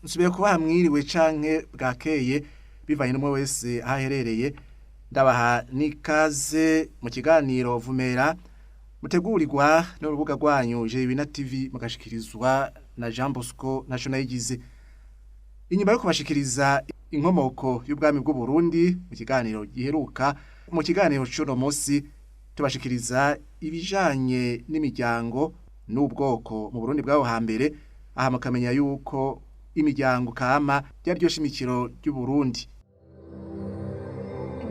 Nsubiye kubaha mwiriwe canke bwakeye bivanye n'umwe wese aho aherereye, ndabaha n'ikaze mu kiganiro Vumera mutegurirwa n'urubuga rwanyu Jebina TV, mugashikirizwa na Jean Bosco Ntaconayigize. Inyuma yo kubashikiriza inkomoko y'ubwami bw'u Burundi mu kiganiro giheruka, mu kiganiro c'uno musi tubashikiriza ibijanye n'imiryango n'ubwoko mu Burundi bw'aho hambere, aha mukamenya yuko imiryango kama ryari ryo shimikiro ry'Uburundi.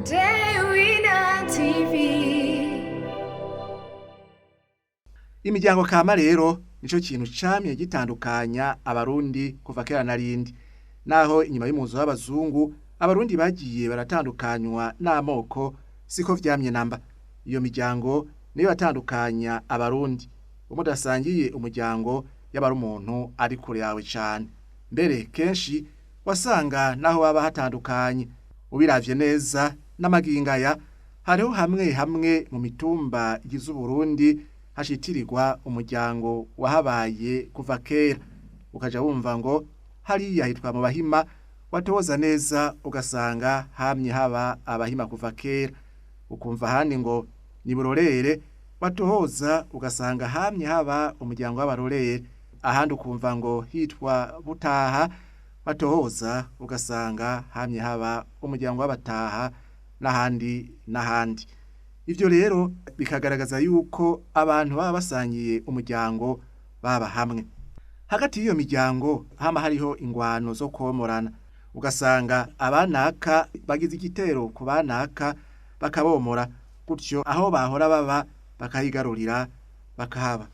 Dewina TV. Imiryango kama rero nico kintu camye gitandukanya Abarundi kuva kera na rindi. Naho inyuma y'umuzo w'abazungu Abarundi bagiye baratandukanywa n'amoko, siko vyamye namba. Iyo miryango niyo yatandukanya Abarundi. Umudasangiye umuryango yaba ari umuntu ari kure yawe cane. Mbere kenshi wasanga naho baba hatandukanye. Ubiravye neza n'amagingaya, hariho hamwe hamwe mu mitumba igize Uburundi hashitirirwa umuryango wahabaye kuva kera. Ukaja wumva ngo hariya hitwa mu Bahima, watoza neza ugasanga hamye haba Abahima kuva kera. Ukumva ahandi ngo ni Burorere, watohoza ugasanga hamye haba umuryango w'Abarorere. Ahandi ukumva ngo hitwa Butaha, watohoza ugasanga hamye haba umuryango w'Abataha, n'ahandi n'ahandi. Ivyo rero bikagaragaza yuko abantu baba basangiye umuryango baba hamwe. Hagati y'iyo miryango hama hariho ingwano zo komorana, ugasanga abanaka bagize igitero ku banaka bakabomora, gutyo aho bahora baba bakahigarurira bakahaba.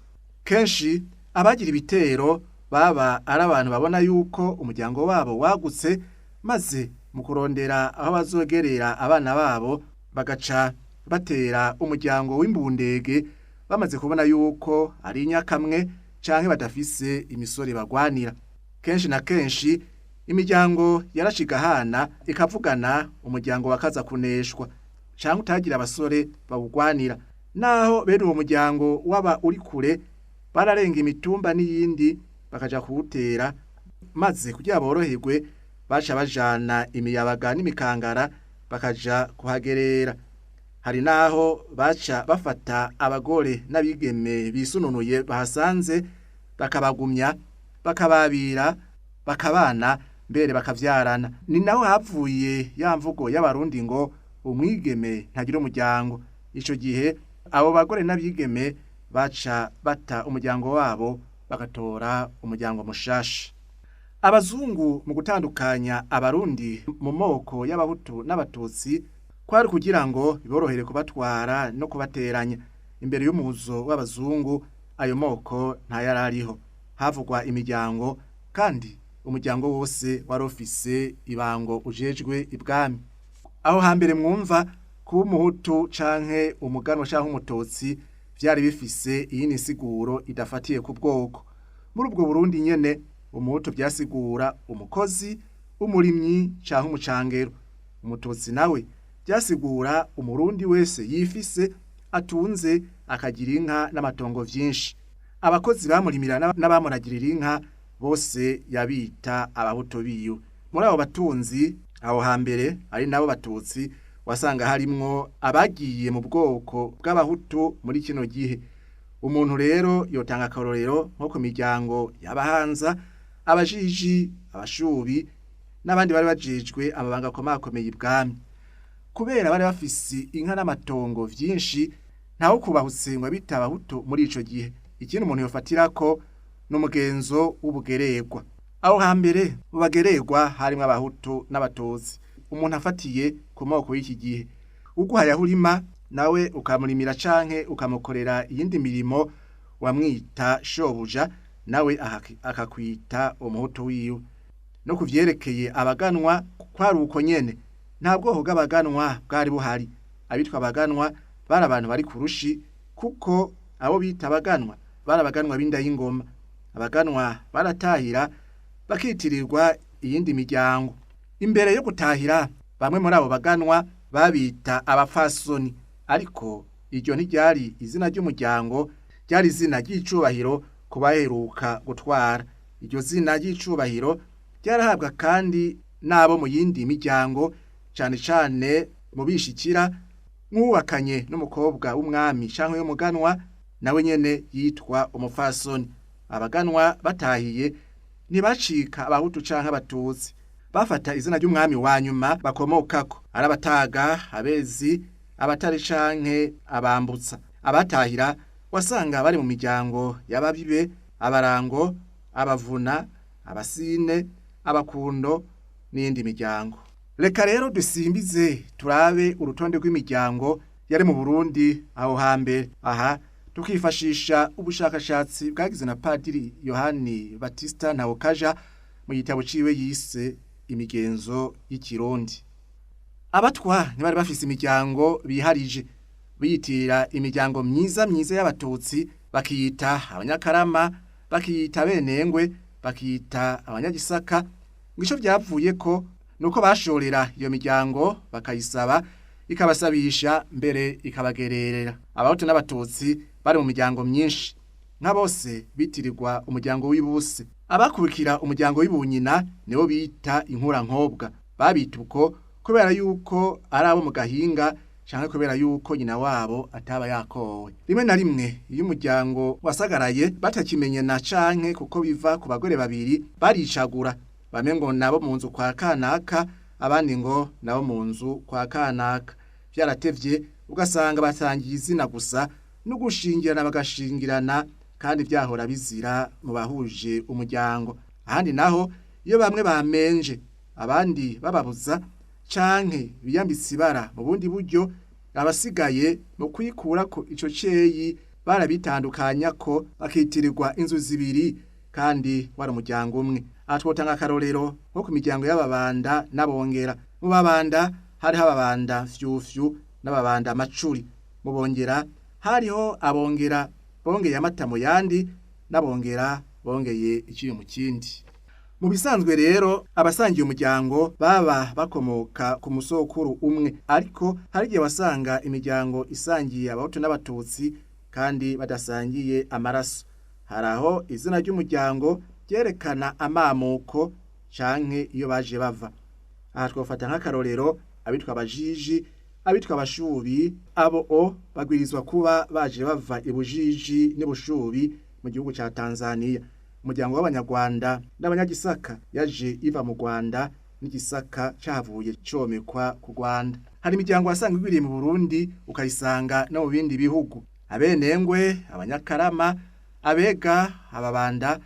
Kenshi abagira ibitero baba ari abantu babona yuko umuryango wabo wagutse, maze mu kurondera aho bazogerera abana babo bagaca batera umuryango w'imbundege, bamaze kubona yuko ari inyakamwe canke badafise imisore bagwanira. Kenshi na kenshi imiryango yarashigahana ikavugana, umuryango wakaza kuneshwa canke utagira abasore bawugwanira. Naho bene uwo muryango waba uri kure, bararenga imitumba n'iyindi bakaja kuwutera, maze kugira boroherwe baca bajana imiyabaga n'imikangara bakaja kuhagerera. Hari naho baca bafata abagore n'abigeme bisununuye bahasanze, bakabagumya, bakababira, bakabana, mbere bakavyarana. Ni naho havuye ya mvugo y'Abarundi ngo umwigeme ntagira umuryango. Ico gihe abo bagore n'abigeme baca bata umuryango wabo bagatora umuryango mushasha. Abazungu mu gutandukanya Abarundi mu moko y'Abahutu n'Abatutsi kwari kugira ngo biborohere kubatwara no kubateranya. Imbere y'umuzo w'abazungu ayo moko ntayarariho, havugwa imiryango, kandi umuryango wose wari ufise ibango ujejwe ibwami. Aho hambere mwumva kuba umuhutu canke umuganwa canke umututsi vyari bifise iyindi nsiguro idafatiye ku bwoko. Muri ubwo Burundi nyene umuhutu vyasigura umukozi, umurimyi canke umucangero. Umututsi nawe vyasigura umurundi wese yifise, atunze, akagira inka n'amatongo vyinshi. Abakozi bamurimira n'abamuragirira inka bose yabita abahutu biwe. Muri abo batunzi aho hambere ari nabo batutsi, wasanga harimwo abagiye mu bwoko bw'Abahutu muri kino gihe. Umuntu rero yotanga akarorero nko ku miryango y'Abahanza, Abajiji, Abashubi n'abandi bari bajejwe amabanga akomakomeye ibwami. Kubera bari bafise inka n'amatongo vyinshi, ntawe kubahutse ngo abita Abahutu muri ico gihe. Ikindi umuntu yofatirako n'umugenzo w'ubugererwa. Aho hambere mu bagererwa harimwo Abahutu n'Abatutsi. Umuntu afatiye ku moko y'iki gihe, uguhaye aho urima nawe ukamurimira canke ukamukorera iyindi mirimo wamwita shobuja, nawe akakwita umuhutu wiwe. No kuvyerekeye abaganwa kwari uko nyene. Nta bwoko bw'abaganwa bwari buhari. Abitwa abaganwa bari abantu bari kurushi, kuko abo bita abaganwa bari abaganwa b'inda y'ingoma. Abaganwa baratahira bakitirirwa iyindi miryango. Imbere yo gutahira, bamwe muri abo baganwa babita abapfasoni, ariko iryo ntiryari izina ry'umuryango, ryari izina ry'icubahiro ku baheruka gutwara. Iryo zina ry'icubahiro Ryarahabwa kandi n'abo mu yindi miryango, cane cane mu bishikira, nk'uwubakanye n'umukobwa w'umwami canke w'umuganwa, nawe nyene yitwa umupfasoni. Abaganwa batahiye ntibacika abahutu canke abatutsi, bafata izina ry'umwami wa nyuma bakomokako, ari abataga, abezi, abatare canke abambutsa. Abatahira wasanga bari mu miryango y'ababibe, abarango, abavuna, abasine, abakundo n'iyindi miryango. Reka rero dusimbize turabe urutonde rw'imiryango yari mu Burundi aho hambere. Aha tukifashisha ubushakashatsi bwagize na Padiri Yohani Batista Ntawukaja mu gitabo ciwe yise Imigenzo y'Ikirundi. Abatwa ntibari bafise imiryango biharije, biyitirira imiryango myiza myiza y'abatutsi, bakiyita abanyakarama, bakiyita benengwe, bakiyita abanyagisaka. Ngo ico vyavuyeko nuko bashorera iyo miryango bakayisaba, ikabasabisha mbere ikabagererera. Abahutu n'abatutsi bari mu miryango myinshi, nka bose bitirirwa umuryango w'ibuse. Abakubikira umuryango w'ibunyina nibo bita inkurankobwa. Babita uko kubera yuko ari abo mu gahinga canke kubera yuko nyina wabo ataba yakowe. Rimwe na rimwe iyo umuryango wasagaraye batakimenyana canke kuko biva ku bagore babiri, baricagura, bamwe ngo nabo mu nzu kwa kanaka, abandi ngo nabo mu nzu kwa kanaka. Vyaratevye ugasanga batangiye izina gusa, no gushingirana bagashingirana, kandi vyahora bizira mu bahuje umuryango. Ahandi naho iyo bamwe bamenje abandi bababuza canke biyambitse ibara mu bundi buryo, abasigaye mu kwikurako ico ceyi barabitandukanya ko bakitirirwa inzu zibiri kandi wari umuryango umwe. Aha twotanga akarorero nko ku miryango y'ababanda n'abongera. Mu babanda hariho ababanda fyufyu n'ababanda macuri. Mu bongera hariho abongera bongeye amata mu yandi, n'abongera bongeye ikiyo mu kindi. Mu bisanzwe rero abasangiye umuryango baba bakomoka ku musokuru umwe, ariko hari igihe wasanga imiryango isangiye abahutu n'abatutsi kandi badasangiye amaraso. Hari aho izina ry'umuryango ryerekana amamuko canke iyo baje bava. Aha twofata nk'akarorero abitwa abajiji, abitwa abashubi, abo o bagwirizwa kuba baje bava ibujiji n'ibushubi mu gihugu ca Tanzania. Umuryango w'abanyarwanda n'abanyagisaka yaje iva mu Rwanda, n'igisaka cahavuye comekwa ku Rwanda. Hari imiryango wasanga igwiriye mu Burundi ukayisanga no mu bindi bihugu. Abenengwe, abanyakarama, abega, ababanda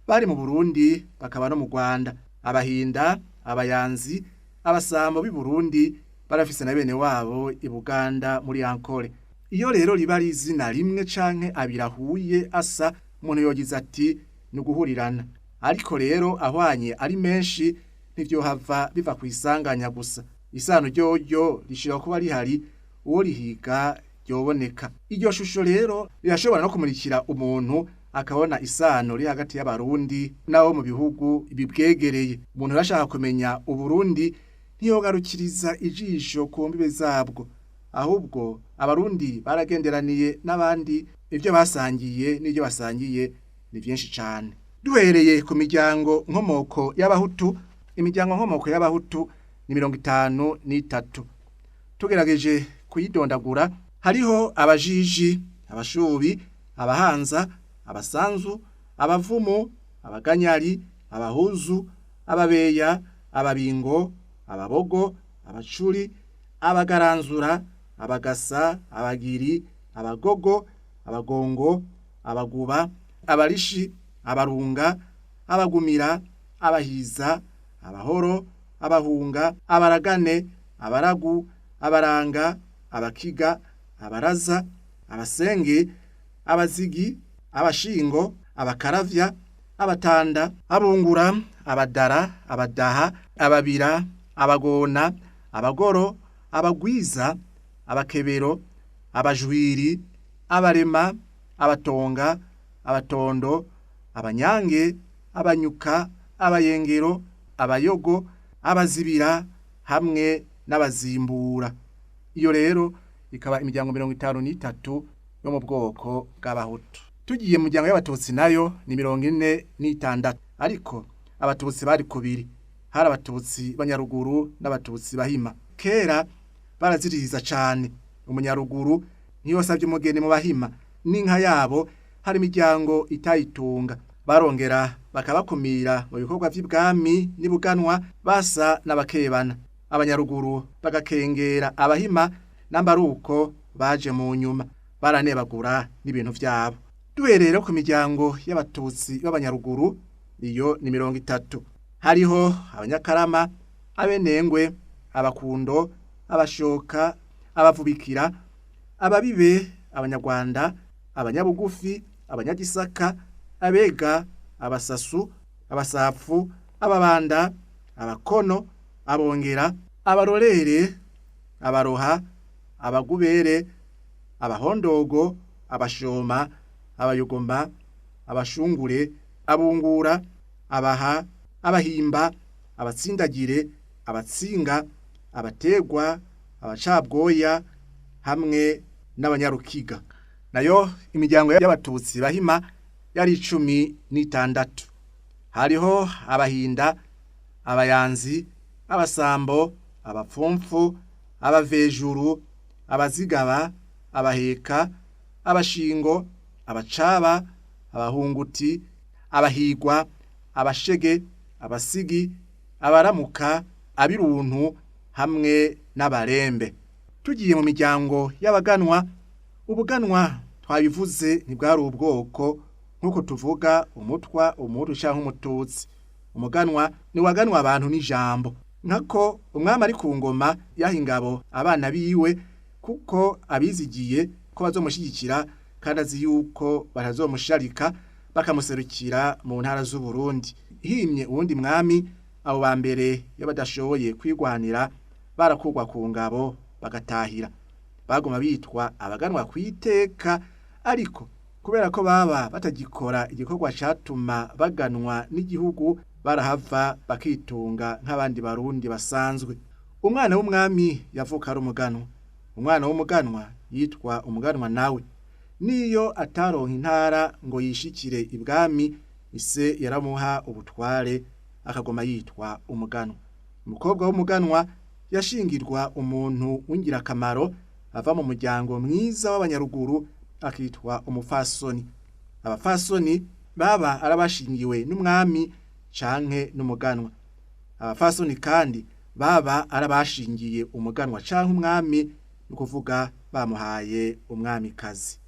bari mu Burundi bakaba no mu Rwanda. Abahinda, abayanzi, abasambo b'i Burundi barafise na bene wabo i Buganda muri Ankole. Iyo rero riba ari izina rimwe canke abiri ahuye asa, umuntu yogize ati ni uguhurirana. Ariko rero ahwanye ari menshi ntivyohava biva kw'isanganya gusa. Isano ryoryo rishobora kuba rihari, uwo rihiga ryoboneka. Iryo shusho rero rirashobora no kumurikira umuntu akabona isano riri hagati y'abarundi n'abo mu bihugu bibwegereye. Umuntu arashaka kumenya Uburundi ntiyogarukiriza ijisho ku mbibe zabwo, ahubwo abarundi baragenderaniye n'abandi, ivyo basangiye n'ivyo basangiye ni vyinshi cane. Duhereye ku miryango nkomoko y'abahutu, imiryango nkomoko y'abahutu ni 53. Tugerageje kuyidondagura, hariho abajiji, abashubi, abahanza, abasanzu, abavumu, abaganyari, abahuzu, ababeya, ababingo, ababogo, abacuri, abagaranzura, abagasa, abagiri, abagogo, abagongo, abaguba, abarishi, abarunga, abagumira, abahiza, abahoro, abahunga, abaragane, abaragu, abaranga, abakiga, abaraza, abasenge, abazigi, abashingo, abakaravya, abatanda, abungura, abadara, abadaha, ababira, abagona, abagoro, abagwiza, abakebero, abajwiri, abarema, abatonga, abatondo, abanyange, abanyuka, abayengero, abayogo, abazibira hamwe n'abazimbura. Iyo rero ikaba imiryango 53 yo mu bwoko bw'abahutu. Tugiye mu miryango y'abatutsi nayo ni 46, ariko Abatutsi bari kubiri, hari Abatutsi b'Abanyaruguru n'Abatutsi Bahima. Kera baraziririza cane, umunyaruguru ntiyosavye umugeni mu Bahima, n'inka yabo hari imiryango itayitunga. Barongera bakabakumira mu bikorwa vy'ibwami n'ibuganwa, basa n'abakebana. Abanyaruguru bagakengera Abahima, namba aruko baje mu nyuma baranebagura n'ibintu vyabo. Duhereye rero ku miryango y'Abatutsi b'Abanyaruguru, iyo ni 30. Hariho Abanyakarama, Abenengwe, Abakundo, Abashoka, Abavubikira, Ababibe, Abanyarwanda, Abanyabugufi, Abanyagisaka, Abega, Abasasu, Abasapfu, Ababanda, Abakono, Abongera, Abarorere, Abaroha, Abagubere, Abahondogo, Abashoma, Abayogoma, Abashungure, Abungura, Abaha, Abahimba, Abatsindagire, Abatsinga, Abategwa, Abacabwoya hamwe n'Abanyarukiga. Nayo imiryango y'Abatutsi Bahima yari 16. Hariho Abahinda, Abayanzi, Abasambo, Abapfumfu, Abavejuru, Abazigaba, Abaheka, Abashingo, Abacaba, Abahunguti, Abahigwa, Abashege, Abasigi, Abaramuka, Abiruntu hamwe n'Abarembe. Tugiye mu miryango y'abaganwa, ubuganwa twabivuze ntibwari ubwoko nk'uko tuvuga umutwa, umuhutu canke umututsi. Umuganwa ni waganwa abantu n'ijambo. Nkako umwami ari ku ngoma yaha ingabo abana biwe, kuko abizigiye ko bazomushigikira kandi azi yuko batazomusharika, bakamuserukira mu ntara z'Uburundi. Himye uwundi mwami, abo ba mbere iyo badashoboye kwigwanira barakurwa ku ngabo bagatahira. Baguma bitwa abaganwa kwiteka, ariko kubera ko baba batagikora igikorwa catuma baganwa n'igihugu, barahava bakitunga nk'abandi Barundi basanzwe. Umwana w'umwami yavuka ari umuganwa, umwana w'umuganwa yitwa umuganwa nawe. Niyo ataronka intara ngo yishikire ibwami, ise yaramuha ubutware akagoma yitwa umuganwa. Umukobwa w'umuganwa yashingirwa umuntu w'ingirakamaro ava mu muryango mwiza w'Abanyaruguru, akitwa umupfasoni. Abapfasoni baba arabashingiwe n'umwami canke n'umuganwa. Abapfasoni kandi baba arabashingiye umuganwa canke umwami, ni ukuvuga bamuhaye umwamikazi.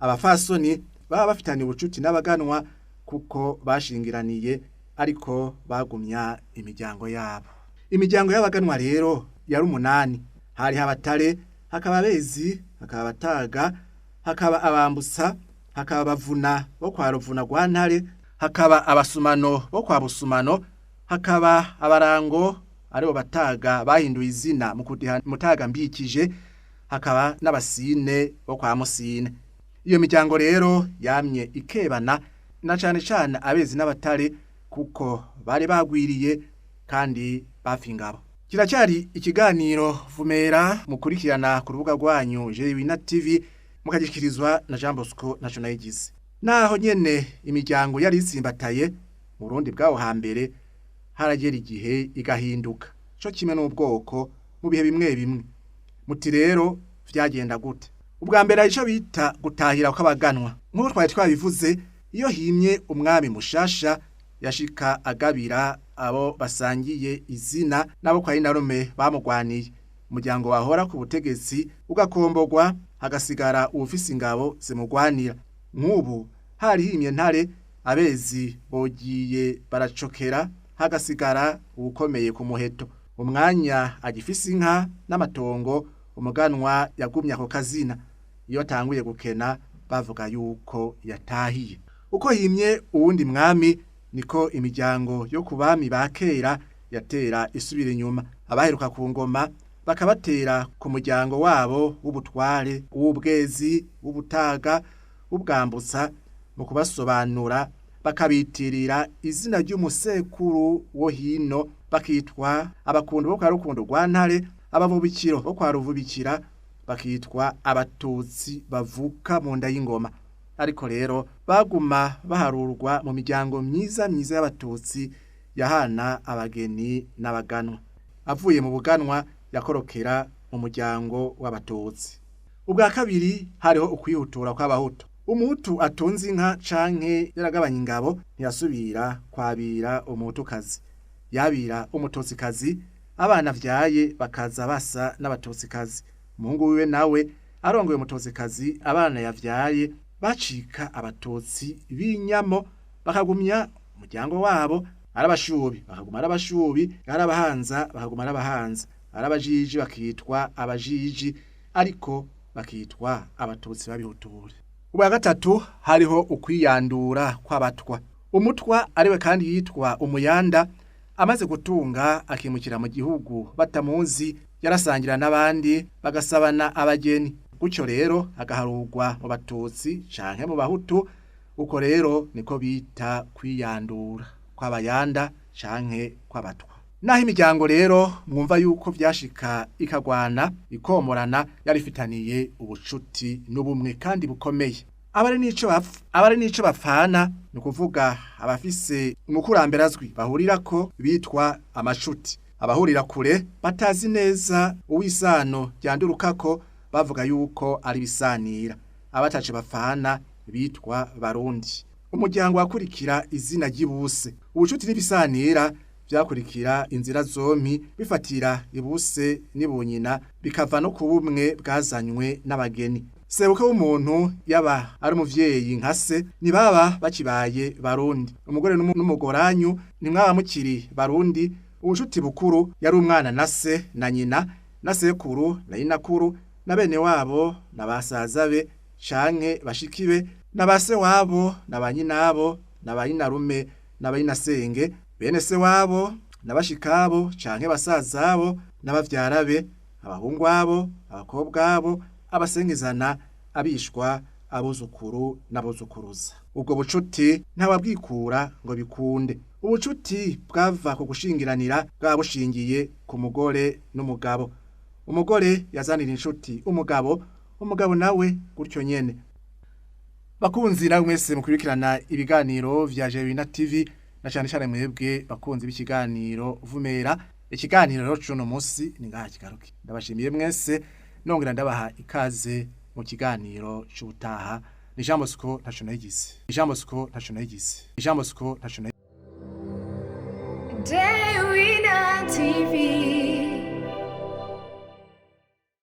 Abapfasoni baba bafitaniye ubucuti n'abaganwa kuko bashingiraniye, ariko bagumya imiryango yabo. Imiryango y'abaganwa rero yari 8. Hariho Abatare, hakaba Abezi, hakaba Abataga, hakaba Abambutsa, hakaba Abavuna bo kwa Ruvuna rwa Ntare, hakaba Abasumano bo kwa Busumano, hakaba Abarango aribo Bataga bahinduye izina mu kudiha Mutaga Mbikije, hakaba n'Abasine bo kwa Musine. Iyo miryango rero yamye ikebana, na cane cane Abezi n'Abatare, kuko bari bagwiriye kandi bafi ingabo. Kiracyari ikiganiro Vumera mukurikirana ku rubuga rwanyu Jewina TV, mukagishikirizwa na Jean Bosco Nationaligize. Naho nyene imiryango yari itsimbataye mu Burundi bwaho hambere, haragera igihe igahinduka, co kimwe n'ubwoko mu bihe bimwe bimwe. Muti rero vyagenda gute? Ubwa mbere ico bita gutahira kw'abaganwa. Nk'uko twari twabivuze, iyo himye umwami mushasha yashika agabira abo basangiye izina n'abo kwa inarume bamugwaniye. Umuryango wahora ku butegetsi ugakomborwa, hagasigara uwufise ingabo zimugwanira. Nk'ubu hari himye Ntare, Abezi bogiye baracokera, hagasigara uwukomeye ku muheto. Umwanya agifise inka n'amatongo, umuganwa yagumye ako kazina. Iyo atanguye gukena bavuga yuko yatahiye. Uko himye uwundi mwami niko imiryango yo ku bami ba kera yatera isubira inyuma. Abaheruka ku ngoma bakabatera ku muryango wabo w'ubutware, w'ubwezi, w'ubutaga, w'ubwambutsa, mu kubasobanura bakabitirira izina ry'umusekuru wo hino, bakitwa Abakundu bo kwa Rukundo rwa Ntare, Abavubikiro bo kwa Ruvubikira, bakitwa Abatutsi bavuka mu nda y'ingoma. Ariko rero baguma baharurwa mu miryango myiza myiza y'Abatutsi. yahana abageni n'abaganwa. Avuye mu buganwa yakorokera mu muryango w'abatutsi. Ubwa kabiri hariho ukwihutura kw'abahutu. Umuhutu atunze inka canke yaragabanye ingabo ntiyasubira kwabira umuhutukazi. Yabira umututsikazi, abana avyaye bakaza basa n'abatutsikazi. Umuhungu wiwe nawe arongoye umututsikazi, abana yavyaye bacika abatutsi b'inyamo, bakagumya umuryango wabo ari abashubi bakaguma ari abashubi, ari abahanza bakaguma ari abahanza, ari abajiji bakitwa abajiji, ariko bakitwa abatutsi babihuture. Ubwa gatatu hariho ukwiyandura kw'abatwa. Umutwa ariwe kandi yitwa umuyanda, amaze gutunga akimukira mu gihugu batamuzi, yarasangira n'abandi bagasabana abageni. Gutyo rero agaharurwa mu batutsi canke mu bahutu. Uko rero niko bita kwiyandura kw'abayanda canke kw'abatwa. Naho imiryango rero mwumva yuko vyashika ikagwana ikomorana, yarifitaniye ubucuti n'ubumwe kandi bukomeye. Abari nico bapfa, abari nico bapfana, ni ukuvuga abafise umukurambere azwi bahurirako bitwa amacuti. Abahurira kure batazi neza uwisano ryandurukako bavuga yuko ari bisanira. Abatace bapfana bitwa barundi. Umuryango wakurikira izina ry'ibuse. Ubucuti n'ibisanira vyakurikira inzira zompi, bifatira ibuse n'ibunyina, bikava no ku bumwe bwazanywe n'abageni. Sebuke w'umuntu yaba ari umuvyeyi nka se, ntibaba bakibaye barundi. Umugore n'umugoranyu ntimwaba mukiri barundi. Ubucuti bukuru yari umwana na se na nyina na sekuru na nyinakuru na bene wabo na basaza be canke bashiki be na base wabo na ba nyinabo na ba nyinarume na ba nyinasenge, bene se wabo na bashikabo canke basazabo n'abavyara be, abahungu abo, abakobwa abo, abasengezana, abishwa, abuzukuru n'abuzukuruza. Ubwo bucuti ntawabwikura ngo bikunde. Ubucuti bwava ku gushingiranira, bwaba bushingiye ku mugore n'umugabo. Umugore yazanira inshuti umugabo, umugabo nawe gutyo nyene. Bakunzi nawe mwese mukurikirana ibiganiro vya Jewina TV, na cyane cyane mwebwe bakunzi b'ikiganiro Vumera, ikiganiro rero cuno munsi ni ngaha kigaruke. Ndabashimiye mwese, nongera ndabaha ikaze mu kiganiro c'ubutaha. Ni Jean Bosco ntaco nayigize. Jean Bosco ntaco nayigize. Jean Bosco ntaco Jewina TV.